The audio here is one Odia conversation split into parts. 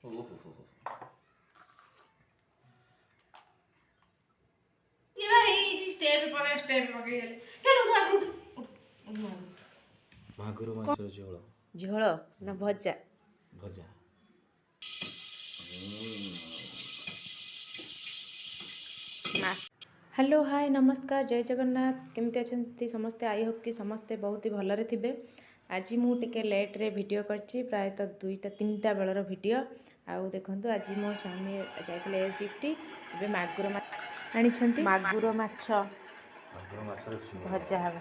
ଓହୋ। ଏଇଠି ଷ୍ଟେପ୍ ପରେ ଷ୍ଟେପ୍ ପକେଇଦେଲେ। ଚାଲ, ଉଠ ଆଗରୁ, ଉଠ, ଉଠ, ଉଠ। ମାଗୁର ମାଛର ଝୋଳ। ଝୋଳ ନା ଭଜା? ଭଜା। ହ୍ୟାଲୋ, ହାଏ, ନମସ୍କାର, ଜୟ ଜଗନ୍ନାଥ। କେମିତି ଅଛନ୍ତି ସମସ୍ତେ? I Hope କି ସମସ୍ତେ ବହୁତ ହି ଭଲରେ ଥିବେ। ଆଜି ମୁଁ ଟିକେ ଲେଟ୍ରେ ଭିଡ଼ିଓ କରିଛି, ପ୍ରାୟତଃ 2ଟା 3ଟା ବେଳର ଭିଡ଼ିଓ। ଆଉ ଦେଖନ୍ତୁ, ଆଜି ମୋ ସ୍ୱାମୀ ଯାଇଥିଲେ ଏ ସିଫ୍ଟି, ଏବେ ମାଗୁର ଆଣିଛନ୍ତି। ମାଗୁର ମାଛ ମାଗୁର ମାଛର ଝୋଳ ଭଜା ହେବ।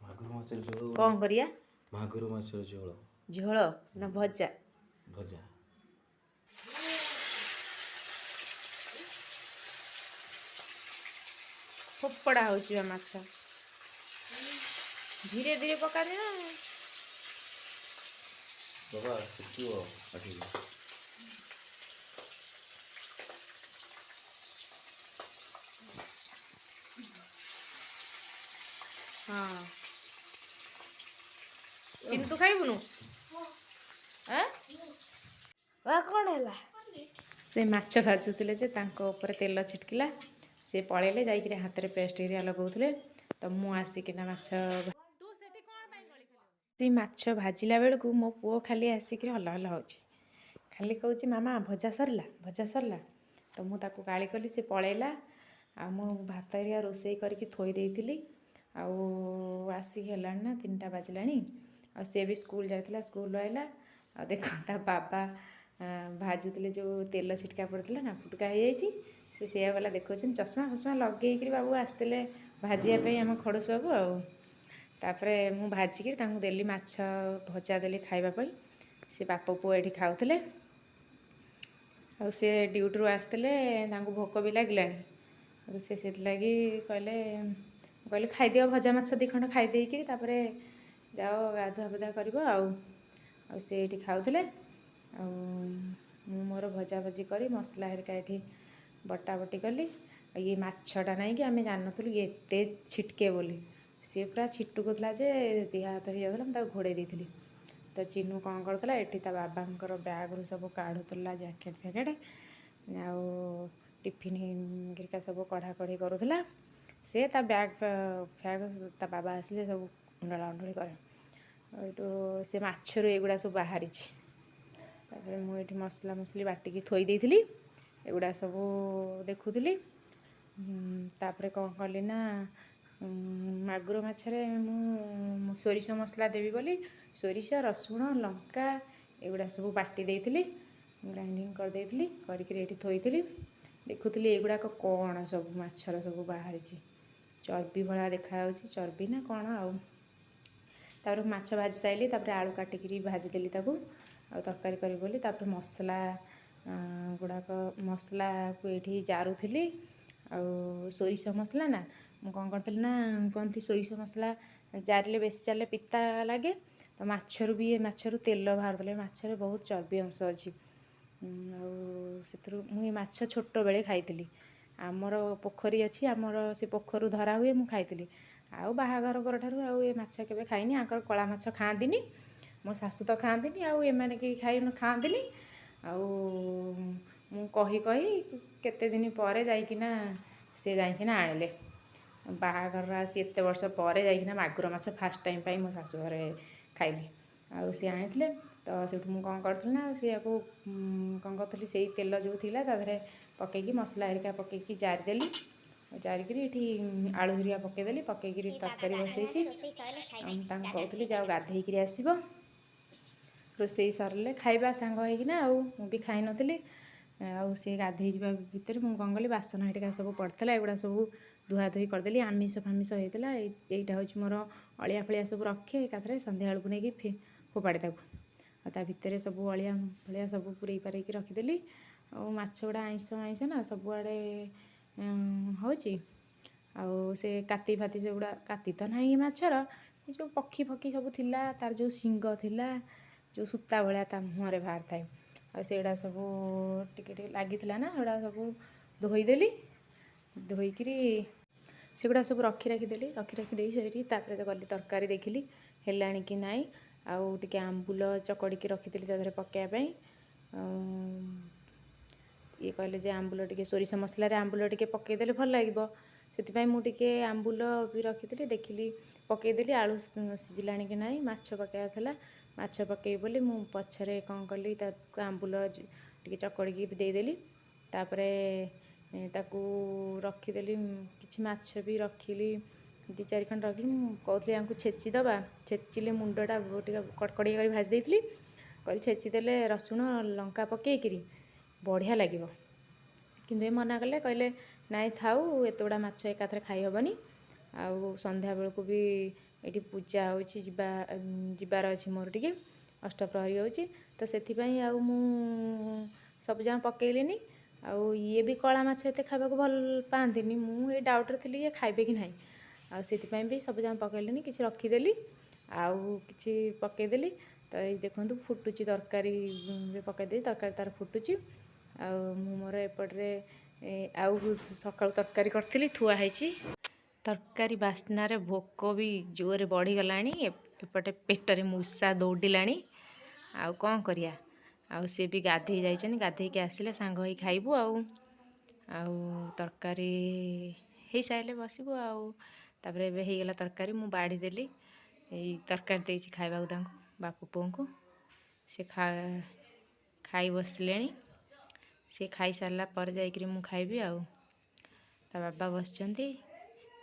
ମାଗୁର ମାଛର ଝୋଳ। କ'ଣ କରିବା? ମାଗୁର ମାଛର ଝୋଳ। ଝୋଳ ନା ଭଜା? ଭଜା। ଫୋପଡ଼ା ହେଉଛି ବା ମାଛ। ଧୀରେ ଧୀରେ ପକାନ୍ତି ନା। ବାବା, ଶିଖିବ ଆସିକି। ହଁ ଚିନୁ, ତୁ ଖାଇବୁନୁ? କ'ଣ ହେଲା? ସେ ମାଛ ଭାଜୁଥିଲେ ଯେ ତାଙ୍କ ଉପରେ ତେଲ ଛିଟକିଲା, ସେ ପଳେଇଲେ, ଯାଇକିରି ହାତରେ ପେଷ୍ଟ ହେରିକା ଲଗାଉଥିଲେ। ତ ମୁଁ ଆସିକିନା ମାଛ, ସେ ମାଛ ଭାଜିଲା ବେଳକୁ ମୋ ପୁଅ ଖାଲି ଆସିକିରି ହଲ ହଲ ହେଉଛି। ଖାଲି କହୁଛି, "ମାମା, ଭଜା ସରିଲା? ଭଜା ସରିଲା?" ତ ମୁଁ ତାକୁ ଗାଳି କଲି, ସେ ପଳେଇଲା। ଆଉ ମୁଁ ଭାତ ହେରିକା ରୋଷେଇ କରିକି ଥୋଇ ଦେଇଥିଲି। ଆଉ ଆସିକି ହେଲାଣି ନା 3ଟା ବାଜିଲାଣି। ଆଉ ସିଏ ବି ସ୍କୁଲ ଯାଇଥିଲା, ସ୍କୁଲରୁ ଆଇଲା। ଆଉ ଦେଖ, ତା ବାବା ଭାଜୁଥିଲେ, ଯେଉଁ ତେଲ ଛିଟକା ପଡ଼ିଥିଲା ନା, ଫୁଟୁକା ହେଇଯାଇଛି। ସେ ସେଇଆ ଗଲା ଦେଖାଉଛନ୍ତି। ଚଷମା ଫସମା ଲଗେଇକିରି ବାବୁ ଆସିଥିଲେ ଭାଜିବା ପାଇଁ, ଆମ ଖଡ଼ୁସ ବାବୁ। ଆଉ ତାପରେ ମୁଁ ଭାଜିକିରି ତାଙ୍କୁ ଦେଲି, ମାଛ ଭଜା ଦେଲି ଖାଇବା ପାଇଁ। ସେ ବାପ ପୁଅ ଏଠି ଖାଉଥିଲେ। ଆଉ ସେ ଡ୍ୟୁଟିରୁ ଆସିଥିଲେ, ତାଙ୍କୁ ଭୋକ ବି ଲାଗିଲାଣି। ଆଉ ସେ ସେଥିଲାଗି କହିଲେ, ମୁଁ କହିଲି, "ଖାଇଦିଅ ଭଜା ମାଛ ଦୁଇ ଖଣ୍ଡ, ଖାଇ ଦେଇକିରି ତାପରେ ଯାଅ ଗାଧୁଆ ପାଧୁଆ କରିବ।" ଆଉ ଆଉ ସେ ଏଇଠି ଖାଉଥିଲେ। ଆଉ ମୁଁ ମୋର ଭଜା ଭଜି କରି ମସଲା ହେରିକା ଏଠି ବଟା ବଟି କଲି। ଆଉ ଇଏ ମାଛଟା ନାଇଁ କି ଆମେ ଜାଣିନଥିଲୁ ଇଏ ଏତେ ଛିଟକେ ବୋଲି। ସିଏ ପୁରା ଛିଟୁକୁଥିଲା ଯେ ଦେହ ହାତ ହେଇଯାଉଥିଲା। ମୁଁ ତାକୁ ଘୋଡ଼େଇ ଦେଇଥିଲି। ତ ଚିନୁ କ'ଣ କରୁଥିଲା ଏଠି? ତା ବାବାଙ୍କର ବ୍ୟାଗ୍ରୁ ସବୁ କାଢ଼ୁଥିଲା, ଜ୍ୟାକେଟ୍ ଫ୍ୟାକେଟ୍ ଆଉ ଟିଫିନ୍ ହେରିକା ସବୁ କଢ଼ାକଢ଼ି କରୁଥିଲା। ସେ ତା ବ୍ୟାଗ୍ ଫ୍ୟାଗ୍ ତା ବାବା ଆସିଲେ ସବୁ ଅଣ୍ଡଳା ଅଣ୍ଡଳି କରେ। ଆଉ ଏଇଠୁ ସେ ମାଛରୁ ଏଗୁଡ଼ା ସବୁ ବାହାରିଛି। ତାପରେ ମୁଁ ଏଇଠି ମସଲା ମସଲି ବାଟିକି ଥୋଇ ଦେଇଥିଲି, ଏଗୁଡ଼ା ସବୁ ଦେଖୁଥିଲି। ତାପରେ କ'ଣ କଲି ନା, ମାଗୁର ମାଛରେ ମୁଁ ସୋରିଷ ମସଲା ଦେବି ବୋଲି ସୋରିଷ, ରସୁଣ, ଲଙ୍କା ଏଗୁଡ଼ା ସବୁ ବାଟି ଦେଇଥିଲି, ଗ୍ରାଇଣ୍ଡିଙ୍ଗ କରିଦେଇଥିଲି। କରିକିରି ଏଇଠି ଥୋଇଥିଲି, ଦେଖୁଥିଲି ଏଗୁଡ଼ାକ କ'ଣ ସବୁ ମାଛର ସବୁ ବାହାରିଛି, ଚର୍ବି ଭଳିଆ ଦେଖାଯାଉଛି, ଚର୍ବି ନା କ'ଣ। ଆଉ ତାପରେ ମାଛ ଭାଜି ସାରିଲି। ତାପରେ ଆଳୁ କାଟିକିରି ଭାଜିଦେଲି ତାକୁ, ଆଉ ତରକାରୀ କରିବି ବୋଲି। ତାପରେ ମସଲା ଗୁଡ଼ାକ, ମସଲାକୁ ଏଇଠି ଜାରୁଥିଲି। ଆଉ ସୋରିଷ ମସଲା ନା, ମୁଁ କ'ଣ କରିଥିଲି ନା, କହନ୍ତି ସୋରିଷ ମସଲା ଜାରିଲେ, ବେଶୀ ଜାରିଲେ ପିତା ଲାଗେ। ତ ମାଛରୁ ବି, ଏ ମାଛରୁ ତେଲ ବାହାରୁଥିଲା। ଏ ମାଛରେ ବହୁତ ଚର୍ବି ଅଂଶ ଅଛି। ଆଉ ସେଥିରୁ ମୁଁ ଏ ମାଛ ଛୋଟବେଳେ ଖାଇଥିଲି। ଆମର ପୋଖରୀ ଅଛି, ଆମର ସେ ପୋଖରୀରୁ ଧରା ହୁଏ, ମୁଁ ଖାଇଥିଲି। ଆଉ ବାହାଘର ପରଠାରୁ ଆଉ ଏ ମାଛ କେବେ ଖାଇନି। ଆଙ୍କର କଳା ମାଛ ଖାଆନ୍ତିନି, ମୋ ଶାଶୁ ତ ଖାଆନ୍ତିନି, ଆଉ ଏମାନେ କେହି ଖାଆନ୍ତିନି। ଆଉ ମୁଁ କହି କହି କେତେ ଦିନ ପରେ ଯାଇକିନା ସେ ଯାଇକିନା ଆଣିଲେ। ବାହାଘର ଆସି ଏତେ ବର୍ଷ ପରେ ଯାଇକିନା ମାଗୁର ମାଛ ଫାଷ୍ଟ ଟାଇମ୍ ପାଇଁ ମୋ ଶାଶୁ ଘରେ ଖାଇଲି। ଆଉ ସିଏ ଆଣିଥିଲେ। ତ ସେଇଠୁ ମୁଁ କ'ଣ କରିଥିଲି ନା, ସେଇଆକୁ କ'ଣ କରିଥିଲି, ସେଇ ତେଲ ଯେଉଁ ଥିଲା ତା ଦେହରେ ପକେଇକି ମସଲା ହେରିକା ପକେଇକି ଜାରିଦେଲି। ଜାରିକିରି ଏଠି ଆଳୁ ହେରିକା ପକେଇଦେଲି, ପକେଇକିରି ତରକାରୀ ବସେଇଛି। ଆଉ ମୁଁ ତାଙ୍କୁ କହୁଥିଲି, ଯାଅ ଗାଧେଇକିରି ଆସିବ, ରୋଷେଇ ସରିଲେ ଖାଇବା ସାଙ୍ଗ ହେଇକିନା। ଆଉ ମୁଁ ବି ଖାଇନଥିଲି। ଆଉ ସିଏ ଗାଧେଇ ଯିବା ଭିତରେ ମୁଁ କ'ଣ କଲି, ବାସନ ହେରିକା ସବୁ ପଡ଼ିଥିଲା, ଏଗୁଡ଼ା ସବୁ ଧୁଆଧୁଇ କରିଦେଲି। ଆମିଷ ଫାମିଷ ହେଇଥିଲା। ଏଇଟା ହେଉଛି ମୋର ଅଳିଆ ଫଳିଆ ସବୁ ରଖେ, ଏକାଥରେ ସନ୍ଧ୍ୟାବେଳକୁ ନେଇକି ଫୋପାଡ଼େ ତାକୁ। ଆଉ ତା ଭିତରେ ସବୁ ଅଳିଆ ଫଳିଆ ସବୁ ପୁରେଇ ପାରେଇକି ରଖିଦେଲି। ଆଉ ମାଛ ଗୁଡ଼ା ଆଇଁଷ ଆଇଁଷ ନା ସବୁଆଡ଼େ ହେଉଛି। ଆଉ ସେ କାତି ଫାତି ସେଗୁଡ଼ା, କାତି ତ ନାହିଁ ମାଛର, ଏ ଯେଉଁ ପକ୍ଷୀ ଫକ୍ଷୀ ସବୁ ଥିଲା, ତାର ଯେଉଁ ଶିଙ୍ଗ ଥିଲା, ଯେଉଁ ସୂତା ଭଳିଆ ତା ମୁହଁରେ ବାହାରିଥାଏ, ଆଉ ସେଗୁଡ଼ା ସବୁ ଟିକେ ଟିକେ ଲାଗିଥିଲା ନା, ସେଗୁଡ଼ା ସବୁ ଧୋଇଦେଲି। ଧୋଇକିରି ସେଗୁଡ଼ା ସବୁ ରଖି ରଖିଦେଲି। ରଖି ରଖି ଦେଇ ସେଇଠି ତାପରେ ଗଲି ତରକାରୀ ଦେଖିଲି ହେଲାଣି କି ନାହିଁ। ଆଉ ଟିକେ ଆମ୍ବୁଲ ଚକଡ଼ିକି ରଖିଥିଲି ତା ଦେହରେ ପକାଇବା ପାଇଁ। ଆଉ ଇଏ କହିଲେ ଯେ ଆମ୍ବୁଲ ଟିକେ ସୋରିଷ ମସଲାରେ ଆମ୍ବୁଲ ଟିକେ ପକାଇଦେଲେ ଭଲ ଲାଗିବ। ସେଥିପାଇଁ ମୁଁ ଟିକେ ଆମ୍ବୁଲ ବି ରଖିଥିଲି, ଦେଖିଲି ପକାଇଦେଲି। ଆଳୁ ସିଝିଲାଣି କି ନାହିଁ, ମାଛ ପକାଇବାର ଥିଲା। ମାଛ ପକାଇବି ବୋଲି ମୁଁ ପଛରେ କ'ଣ କଲି, ତାକୁ ଆମ୍ବୁଲ ଟିକେ ଚକଡ଼ିକି ଦେଇଦେଲି। ତାପରେ ତାକୁ ରଖିଦେଲି। କିଛି ମାଛ ବି ରଖିଲି, 2 4 ଖଣ୍ଡ ରଖିଲି। ମୁଁ କହୁଥିଲି ୟାଙ୍କୁ ଛେଚି ଦେବା। ଛେଚିଲେ ମୁଣ୍ଡଟା ଟିକେ କଡ଼କଡ଼ିଆ କରି ଭାଜି ଦେଇଥିଲି। କହିଲି ଛେଚିଦେଲେ ରସୁଣ ଲଙ୍କା ପକାଇକିରି ବଢ଼ିଆ ଲାଗିବ। କିନ୍ତୁ ଏ ମନା କଲେ, କହିଲେ ନାଇଁ ଥାଉ, ଏତେ ଗୁଡ଼ା ମାଛ ଏକାଥରେ ଖାଇ ହେବନି। ଆଉ ସନ୍ଧ୍ୟାବେଳକୁ ବି ଏଠି ପୂଜା ହେଉଛି, ଯିବାର ଅଛି ମୋର ଟିକେ, ଅଷ୍ଟପ୍ରହରୀ ହେଉଛି। ତ ସେଥିପାଇଁ ଆଉ ମୁଁ ସବୁ ଯାକ ପକାଇଲିନି। ଆଉ ଇଏ ବି କଳା ମାଛ ଏତେ ଖାଇବାକୁ ଭଲ ପାଆନ୍ତିନି। ମୁଁ ଏଇ ଡାଉଟ୍ରେ ଥିଲି ଇଏ ଖାଇବେ କି ନାହିଁ, ଆଉ ସେଥିପାଇଁ ବି ସବୁ ଯାକ ପକାଇଲିନି। କିଛି ରଖିଦେଲି ଆଉ କିଛି ପକାଇଦେଲି। ତ ଏଇ ଦେଖନ୍ତୁ ଫୁଟୁଛି ତରକାରୀ, ପକାଇଦେଲି ତରକାରୀ ତାର ଫୁଟୁଛି। ଆଉ ମୁଁ ମୋର ଏପଟରେ ଆଉ ସକାଳୁ ତରକାରୀ କରିଥିଲି, ଥୁଆ ହେଇଛି। ତରକାରୀ ବାସ୍ନାରେ ଭୋକ ବି ଜୋରରେ ବଢ଼ିଗଲାଣି। ଏପଟେ ପେଟରେ ମୂଷା ଦୌଡ଼ିଲାଣି। ଆଉ କ'ଣ କରିବା? ଆଉ ସିଏ ବି ଗାଧେଇ ଯାଇଛନ୍ତି, ଗାଧେଇକି ଆସିଲେ ସାଙ୍ଗ ହେଇ ଖାଇବୁ। ଆଉ ତରକାରୀ ହେଇସାରିଲେ ବସିବୁ। ଆଉ ତାପରେ ଏବେ ହେଇଗଲା ତରକାରୀ, ମୁଁ ବାଢ଼ିଦେଲି। ଏଇ ତରକାରୀ ଦେଇଛି ଖାଇବାକୁ ତାଙ୍କୁ, ବାପ ପୁଅଙ୍କୁ। ସେ ଖାଇ ବସିଲେଣି। ସେ ଖାଇସାରିଲା ପରେ ଯାଇକିରି ମୁଁ ଖାଇବି। ଆଉ ତା ବାବା ବସିଛନ୍ତି,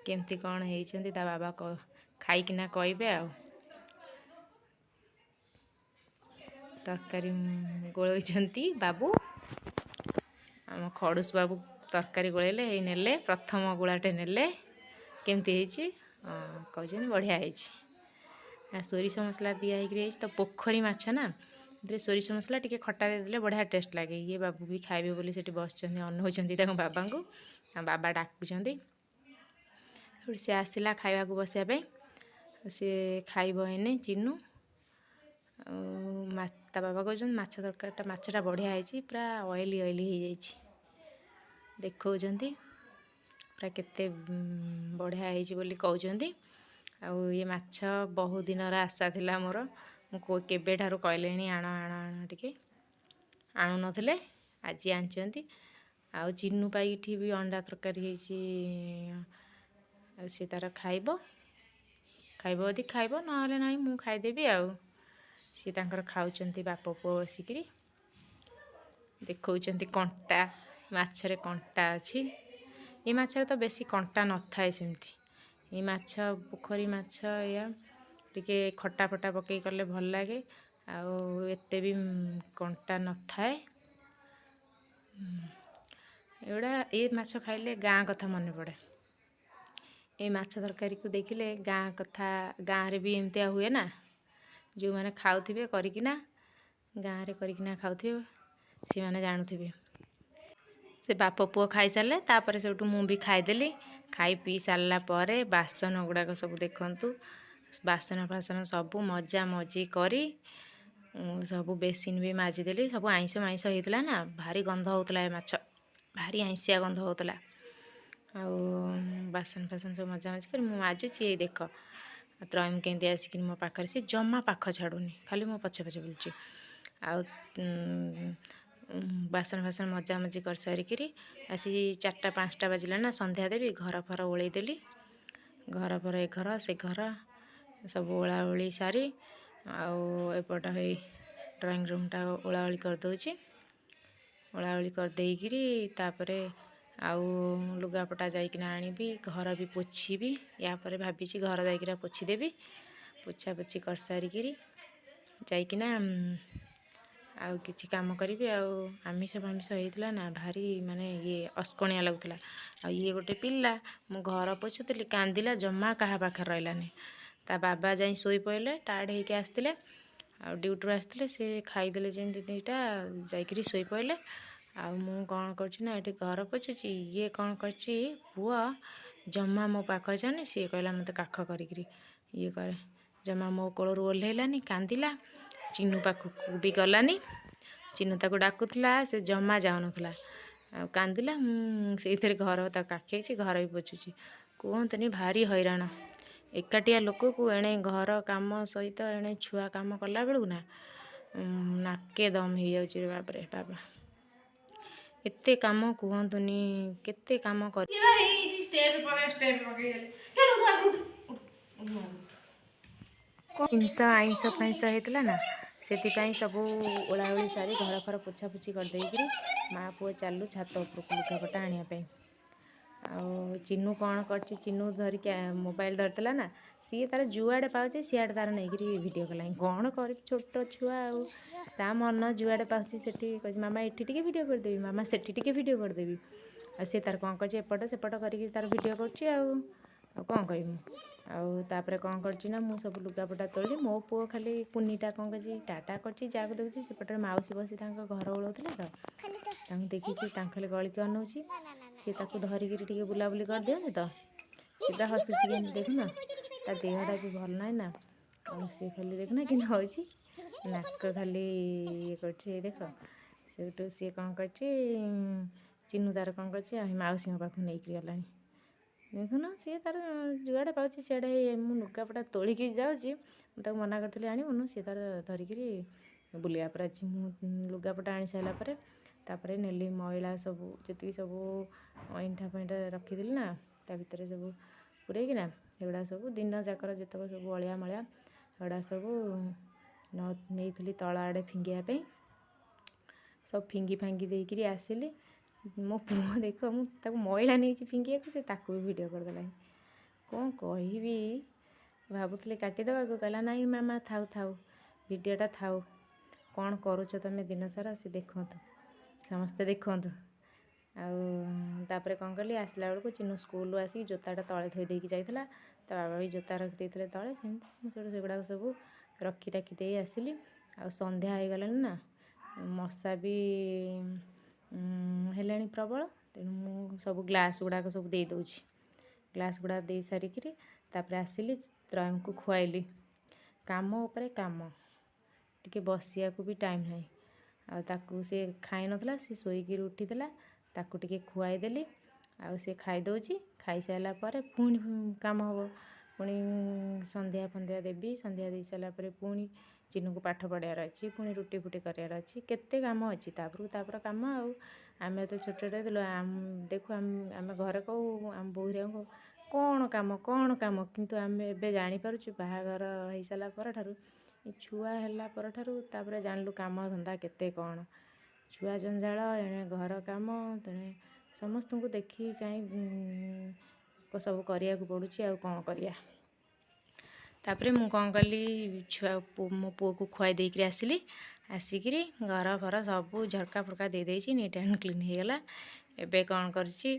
କେମିତି କ'ଣ ହେଇଛନ୍ତି ତା ବାବା ଖାଇକିନା କହିବେ। ଆଉ ତରକାରୀ ଗୋଳେଇଛନ୍ତି ବାବୁ, ଆମ ଖଡ଼ୁସ ବାବୁ ତରକାରୀ ଗୋଳେଇଲେ। ଏଇ ନେଲେ, ପ୍ରଥମ ଗୁଳାଟେ ନେଲେ। କେମିତି ହେଇଛି କହୁଛନ୍ତି? ବଢ଼ିଆ ହେଇଛି। ସୋରିଷ ମସଲା ଦିଆ ହେଇକିରି ହେଇଛି ତ, ପୋଖରୀ ମାଛ ନା, ଏଥିରେ ସୋରିଷ ମସଲା ଟିକେ ଖଟା ଦେଇଦେଲେ ବଢ଼ିଆ ଟେଷ୍ଟ ଲାଗେ। ଇଏ ବାବୁ ବି ଖାଇବେ ବୋଲି ସେଠି ବସିଛନ୍ତି, ଅନଉଛନ୍ତି ତାଙ୍କ ବାବାଙ୍କୁ। ତାଙ୍କ ବାବା ଡାକୁଛନ୍ତି। ସେଠୁ ସେ ଆସିଲା ଖାଇବାକୁ ବସିବା ପାଇଁ। ସିଏ ଖାଇବ ଏଇନେ ଚିନୁ। ଆଉ ତା ବାବା କହୁଛନ୍ତି ମାଛ ତରକାରୀଟା, ମାଛଟା ବଢ଼ିଆ ହେଇଛି, ପୁରା ଅଏଲି ଅଏଲି ହେଇଯାଇଛି। ଦେଖାଉଛନ୍ତି ପୁରା କେତେ ବଢ଼ିଆ ହେଇଛି ବୋଲି କହୁଛନ୍ତି। ଆଉ ଇଏ ମାଛ ବହୁ ଦିନର ଆଶା ଥିଲା ମୋର। ମୁଁ କେବେଠାରୁ କହିଲେଣି ଆଣ ଆଣ ଆଣ ଟିକେ, ଆଣୁନଥିଲେ, ଆଜି ଆଣିଛନ୍ତି। ଆଉ ଚିନୁ ପାଇଁ ଏଠି ବି ଅଣ୍ଡା ତରକାରୀ ହେଇଛି। ଆଉ ସିଏ ତାର ଖାଇବ, ଖାଇବ ଯଦି ଖାଇବ, ନହେଲେ ନାହିଁ ମୁଁ ଖାଇଦେବି। ଆଉ ସିଏ ତାଙ୍କର ଖାଉଛନ୍ତି ବାପ ପୁଅ ବସିକିରି। ଦେଖାଉଛନ୍ତି କଣ୍ଟା, ମାଛରେ କଣ୍ଟା ଅଛି। ଏ ମାଛରେ ତ ବେଶୀ କଣ୍ଟା ନଥାଏ ସେମିତି। ଏଇ ମାଛ ପୋଖରୀ ମାଛ, ଏଇଆ ଟିକେ ଖଟା ଫଟା ପକେଇ କଲେ ଭଲ ଲାଗେ। ଆଉ ଏତେ ବି କଣ୍ଟା ନଥାଏ ଏଗୁଡ଼ା। ଏ ମାଛ ଖାଇଲେ ଗାଁ କଥା ମନେ ପଡ଼େ। ଏ ମାଛ ତରକାରୀକୁ ଦେଖିଲେ ଗାଁ କଥା, ଗାଁରେ ବି ଏମିତିଆ ହୁଏ ନା। ଯେଉଁମାନେ ଖାଉଥିବେ କରିକିନା, ଗାଁରେ କରିକିନା ଖାଉଥିବେ, ସେମାନେ ଜାଣୁଥିବେ। ସେ ବାପ ପୁଅ ଖାଇସାରିଲେ, ତାପରେ ସେଇଠୁ ମୁଁ ବି ଖାଇଦେଲି। ଖାଇ ପିଇ ସାରିଲା ପରେ ବାସନ ଗୁଡ଼ାକ ସବୁ ଦେଖନ୍ତୁ, ବାସନ ଫାସନ ସବୁ ମଜା ମଜି କରି ସବୁ ବେସିନ୍ ବି ମାଜିଦେଲି। ସବୁ ଆଇଁଷ ମାଇଁଷ ହେଇଥିଲା ନା, ଭାରି ଗନ୍ଧ ହେଉଥିଲା। ଏ ମାଛ ଭାରି ଆଇଁଷିଆ ଗନ୍ଧ ହେଉଥିଲା। ଆଉ ବାସନ ଫାସନ ସବୁ ମଜାମଜି କରି ମୁଁ ମାଜୁଛି। ଏଇ ଦେଖ ତ୍ରୟମ କେମିତି ଆସିକିନି ମୋ ପାଖରେ, ସେ ଜମା ପାଖ ଛାଡ଼ୁନି, ଖାଲି ମୋ ପଛେ ପଛେ ବୁଲୁଛି। ଆଉ ବାସନ ଫାସନ ମଜାମଜି କରିସାରିକିରି ଆସି 4ଟା 5ଟା ବାଜିଲା ନା, ସନ୍ଧ୍ୟା ଦେବି। ଘର ଫର ଓଳେଇଦେଲି, ଘର ଫର ଏ ଘର ସେ ଘର ସବୁ ଓଳା ଓଳି ସାରି ଆଉ ଏପଟ ହେଇ ଡ୍ରଇଂ ରୁମ୍ଟା ଓଳାଓଳି କରିଦେଉଛି। ଓଳାଓଳି କରିଦେଇକିରି ତାପରେ ଆଉ ଲୁଗାପଟା ଯାଇକିନା ଆଣିବି, ଘର ବି ପୋଛିବି। ୟା ପରେ ଭାବିଛି ଘର ଯାଇକିନା ପୋଛିଦେବି। ପୋଛାପୋଛି କରିସାରିକିରି ଯାଇକିନା ଆଉ କିଛି କାମ କରିବି। ଆଉ ଆମିଷ ଫାମିଷ ହେଇଥିଲା ନା, ଭାରି ମାନେ ଇଏ ଅସ୍କଣିଆ ଲାଗୁଥିଲା। ଆଉ ଇଏ ଗୋଟେ ପିଲା, ମୁଁ ଘର ପୋଛୁଥିଲି କାନ୍ଦିଲା, ଜମା କାହା ପାଖରେ ରହିଲାନି। ତା ବାବା ଯାଇ ଶୋଇପଡ଼ିଲେ, ଟାୟାର୍ଡ଼ ହେଇକି ଆସିଥିଲେ ଆଉ ଡ୍ୟୁଟିରୁ ଆସିଥିଲେ। ସେ ଖାଇଦେଲେ ଯେମିତି ଦୁଇଟା, ଯାଇକିରି ଶୋଇପଡ଼ିଲେ। ଆଉ ମୁଁ କ'ଣ କରୁଛି ନା ଏଠି ଘର ପୋଛୁଛି। ଇଏ କ'ଣ କରିଛି ପୁଅ, ଜମା ମୋ ପାଖ ଯାଉନି। ସିଏ କହିଲା ମୋତେ କାଖ କରିକିରି ଇଏ କରେ, ଜମା ମୋ କୋଳରୁ ଓହ୍ଲେଇଲାନି, କାନ୍ଦିଲା। ଚିନୁ ପାଖକୁ ବି ଗଲାନି। ଚିନୁ ତାକୁ ଡାକୁଥିଲା, ସେ ଜମା ଯାଉନଥିଲା ଆଉ କାନ୍ଦିଲା। ମୁଁ ସେଇଥିରେ ଘର ତାକୁ କାଖେଇଛି, ଘର ବି ପୋଛୁଛି। କୁହନ୍ତୁନି ଭାରି ହଇରାଣ। ଏକାଟିଆ ଲୋକକୁ ଏଣେ ଘର କାମ ସହିତ ଏଣେ ଛୁଆ କାମ କଲାବେଳକୁ ନା ନାକେ ଦମ ହେଇଯାଉଛି ରେ ବାପରେ ବାବା। ଏତେ କାମ କୁହନ୍ତୁନି, କେତେ କାମ କରି ଷ୍ଟେପ୍ ପକେଇ ଷ୍ଟେପ୍ ପକେଇଦେଲେ। ଚାଲ, ଉଠ, ଉଠ, ଉଠ। ଜିନିଷ ଆଇଁଷ ଫାଇଁଷ ହେଇଥିଲା ନା, ସେଥିପାଇଁ ସବୁ ଓଳାଓଳି ସାରି, ଘର ଫର ପୋଛାପୋଛି କରିଦେଇକିରି ମା ପୁଅ ଚାଲୁ ଛାତ ଉପରକୁ ଲୁଗାପଟା ଆଣିବା ପାଇଁ। ଆଉ ଚିନୁ କ'ଣ କରିଛି? ଚିନୁ ଧରିକି ମୋବାଇଲ ଧରିଥିଲା ନା, ସିଏ ତାର ଯୁଆଡ଼େ ପାଉଛି ସିଆଡ଼େ ତାର ନେଇକିରି ଭିଡ଼ିଓ କଲାଣି। କ'ଣ କରିବି, ଛୋଟ ଛୁଆ ଆଉ ତା ମନ ଯୁଆଡ଼େ ପାଉଛି ସେଠି କହୁଛି, "ମାମା, ଏଠି ଟିକେ ଭିଡ଼ିଓ କରିଦେବି, ମାମା, ସେଠି ଟିକେ ଭିଡ଼ିଓ କରିଦେବି।" ଆଉ ସେ ତାର କ'ଣ କରୁଛି, ଏପଟ ସେପଟ କରିକି ତାର ଭିଡ଼ିଓ କରୁଛି। ଆଉ କ'ଣ କହିବି ମୁଁ? ଆଉ ତାପରେ କ'ଣ କରିଛି ନା, ମୁଁ ସବୁ ଲୁଗାପଟା ତୋଳିଲି। ମୋ ପୁଅ ଖାଲି କୁନିଟା କ'ଣ କରିଛି, ଟାଟା କରିଛି ଯାହାକୁ ଦେଖୁଛି। ସେପଟରେ ମାଉସୀ ବସି ତାଙ୍କ ଘର ଓଳଉଥିଲେ ତ, ତାଙ୍କୁ ଦେଖିକି ତାଙ୍କୁ ଖାଲି ଗଳିକି ଅନଉଛି। ସିଏ ତାକୁ ଧରିକିରି ଟିକେ ବୁଲାବୁଲି କରିଦିଅନ୍ତି ତ, ସେ ପୁରା ହସୁଛି କେମିତି ଦେଖୁନ। ତା ଦେହଟା ବି ଭଲ ନାହିଁ ନା, ଆଉ ସିଏ ଖାଲି ଦେଖୁନ କେମିତି ହେଉଛି, ନାକ ଖାଲି ଇଏ କରୁଛି, ଏଇ ଦେଖ। ସେଇଠୁ ସିଏ କ'ଣ କରିଛି, ଚିନୁ ତାର କ'ଣ କରିଛି, ଆଉ ମାଉସୀଙ୍କ ପାଖକୁ ନେଇକିରି ଗଲାଣି ଦେଖୁନ। ସିଏ ତାର ଯୁଆଡ଼େ ପାଉଛି ସିଆଡ଼େ। ମୁଁ ଲୁଗାପଟା ତୋଳିକି ଯାଉଛି, ମୁଁ ତାକୁ ମନା କରିଥିଲି ଆଣିବୁନୁ, ସିଏ ତାର ଧରିକିରି ବୁଲିବା ପରେ ଅଛି। ମୁଁ ଲୁଗାପଟା ଆଣି ସାରିଲା ପରେ ତାପରେ ନେଲି ମଇଳା ସବୁ, ଯେତିକି ସବୁ ଅଇଁଠା ଫଇଁଠା ରଖିଥିଲି ନା ତା ଭିତରେ ସବୁ ପୂରେଇକିନା, ସେଗୁଡ଼ା ସବୁ ଦିନ ଯାକର ଯେତକ ସବୁ ଅଳିଆ ମଳିଆ, ସେଗୁଡ଼ା ସବୁ ନ ନେଇଥିଲି ତଳ ଆଡ଼େ ଫିଙ୍ଗିବା ପାଇଁ। ସବୁ ଫିଙ୍ଗି ଫାଙ୍ଗି ଦେଇକିରି ଆସିଲି। ମୋ ପୁଅ ଦେଖ, ମୁଁ ତାକୁ ମଇଳା ନେଇଛି ଫିଙ୍ଗିବାକୁ, ସେ ତାକୁ ବି ଭିଡ଼ିଓ କରିଦେଲାଣି। କ'ଣ କହିବି? ଭାବୁଥିଲି କାଟିଦେବାକୁ, କହିଲା, "ନାଇଁ ମାମା, ଥାଉ ଥାଉ, ଭିଡ଼ିଓଟା ଥାଉ। କ'ଣ କରୁଛ ତୁମେ ଦିନସାରା, ସେ ଦେଖନ୍ତୁ, ସମସ୍ତେ ଦେଖନ୍ତୁ।" ଆଉ ତାପରେ କ'ଣ କଲି, ଆସିଲା ବେଳକୁ ଚିନୁ ସ୍କୁଲରୁ ଆସିକି ଜୋତାଟା ତଳେ ଥୋଇ ଦେଇକି ଯାଇଥିଲା। ତା ବାବା ବି ଜୋତା ରଖିଦେଇଥିଲେ ତଳେ ସେମିତି। ମୁଁ ସେଇଠୁ ସେଗୁଡ଼ାକ ସବୁ ରଖି ରାଖି ଦେଇ ଆସିଲି। ଆଉ ସନ୍ଧ୍ୟା ହେଇଗଲାଣି ନା, ମଶା ବି ହେଲାଣି ପ୍ରବଳ। ତେଣୁ ମୁଁ ସବୁ ଗ୍ଲାସ୍ ଗୁଡ଼ାକ ସବୁ ଦେଇଦେଉଛି। ଗ୍ଲାସ୍ ଗୁଡ଼ାକ ଦେଇ ସାରିକିରି ତାପରେ ଆସିଲି, ତ୍ରୟଙ୍କୁ ଖୁଆଇଲି। କାମ ଉପରେ କାମ, ଟିକେ ବସିବାକୁ ବି ଟାଇମ୍ ନାହିଁ। ଆଉ ତାକୁ ସେ ଖାଇନଥିଲା, ସେ ଶୋଇକିରି ଉଠିଥିଲା, ତାକୁ ଟିକେ ଖୁଆଇଦେଲି। ଆଉ ସେ ଖାଇଦେଉଛି। ଖାଇସାରିଲା ପରେ ପୁଣି କାମ ହେବ, ପୁଣି ସନ୍ଧ୍ୟା ଫନ୍ଧ୍ୟା ଦେବି। ସନ୍ଧ୍ୟା ଦେଇ ସାରିଲା ପରେ ପୁଣି ଚିନୁକୁ ପାଠ ପଢ଼ାଇବାର ଅଛି, ପୁଣି ରୁଟି ଫୁଟି କରିବାର ଅଛି, କେତେ କାମ ଅଛି ତାପରକୁ ତାପର କାମ। ଆଉ ଆମେ ତ ଛୋଟ ଛୋଟ ହେଇଥିଲୁ, ଦେଖୁ, ଆମେ ଘରେ କହୁ, ଆମ ବୋଉ ହେରିକାଙ୍କୁ, "କ'ଣ କାମ, କ'ଣ କାମ?" କିନ୍ତୁ ଆମେ ଏବେ ଜାଣିପାରୁଛୁ, ବାହାଘର ହେଇସାରିଲା ପରଠାରୁ, ଏ ଛୁଆ ହେଲା ପରଠାରୁ ତାପରେ ଜାଣିଲୁ କାମ ଧନ୍ଦା କେତେ କ'ଣ। ଛୁଆ ଜଞ୍ଜାଳ, ଏଣେ ଘର କାମ, ତେଣେ ସମସ୍ତଙ୍କୁ ଦେଖି ଚାହିଁ ସବୁ କରିବାକୁ ପଡ଼ୁଛି। ଆଉ କ'ଣ କରିବା? ତାପରେ ମୁଁ କ'ଣ କଲି, ଛୁଆ ମୋ ପୁଅକୁ ଖୁଆଇ ଦେଇକିରି ଆସିଲି। ଆସିକିରି ଘର ଫର ସବୁ ଝରକା ଫରକା ଦେଇ ଦେଇଛି, ନିଟ୍ ଆଣ୍ଡ କ୍ଲିନ୍ ହେଇଗଲା। ଏବେ କ'ଣ କରିଛି,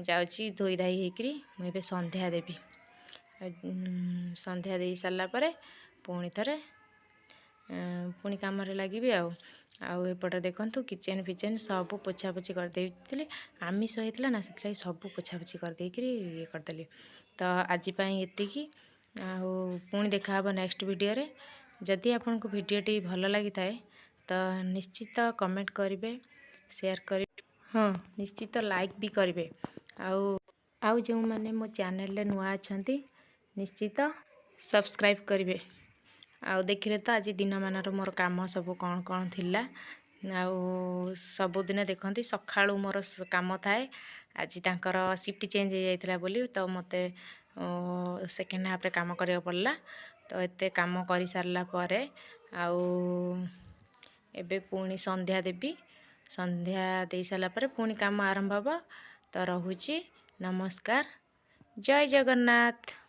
ଯାଉଛି ଧୋଇ ଧାଇ ହେଇକିରି ମୁଁ ଏବେ ସନ୍ଧ୍ୟା ଦେବି। ଆଉ ସନ୍ଧ୍ୟା ଦେଇ ସାରିଲା ପରେ ପୁଣି ଥରେ ପୁଣି କାମରେ ଲାଗିବି। ଆଉ ଏପଟେ ଦେଖନ୍ତୁ, କିଚେନ୍ ଫିଚେନ୍ ସବୁ ପୋଛାପୋଛି କରିଦେଇଥିଲି। ଆମିଷ ହେଇଥିଲା ନା, ସେଥିଲାଗି ସବୁ ପୋଛାପୋଛି କରିଦେଇକିରି ଇଏ କରିଦେଲି। ତ ଆଜି ପାଇଁ ଏତିକି, ଆଉ ପୁଣି ଦେଖାହେବ ନେକ୍ସଟ ଭିଡ଼ିଓରେ। ଯଦି ଆପଣଙ୍କୁ ଭିଡ଼ିଓଟି ଭଲ ଲାଗିଥାଏ ତ ନିଶ୍ଚିତ କମେଣ୍ଟ କରିବେ, ସେୟାର କରିବେ, ହଁ, ନିଶ୍ଚିତ ଲାଇକ୍ ବି କରିବେ। ଆଉ ଯେଉଁମାନେ ମୋ ଚ୍ୟାନେଲରେ ନୂଆ ଅଛନ୍ତି, ନିଶ୍ଚିତ ସବସ୍କ୍ରାଇବ୍ କରିବେ। ଆଉ ଦେଖିଲେ ତ ଆଜି ଦିନମାନର ମୋର କାମ ସବୁ କ'ଣ କ'ଣ ଥିଲା। ଆଉ ସବୁଦିନ ଦେଖନ୍ତି, ସକାଳୁ ମୋର କାମ ଥାଏ। ଆଜି ତାଙ୍କର ସିଫ୍ଟ ଚେଞ୍ଜ ହେଇଯାଇଥିଲା ବୋଲି ତ ମୋତେ ସେକେଣ୍ଡ ହାଫ୍ରେ କାମ କରିବାକୁ ପଡ଼ିଲା। ତ ଏତେ କାମ କରିସାରିଲା ପରେ ଆଉ ଏବେ ପୁଣି ସନ୍ଧ୍ୟା ଦେବି। ସନ୍ଧ୍ୟା ଦେଇ ସାରିଲା ପରେ ପୁଣି କାମ ଆରମ୍ଭ ହେବ। ତ ରହୁଛି, ନମସ୍କାର, ଜୟ ଜଗନ୍ନାଥ।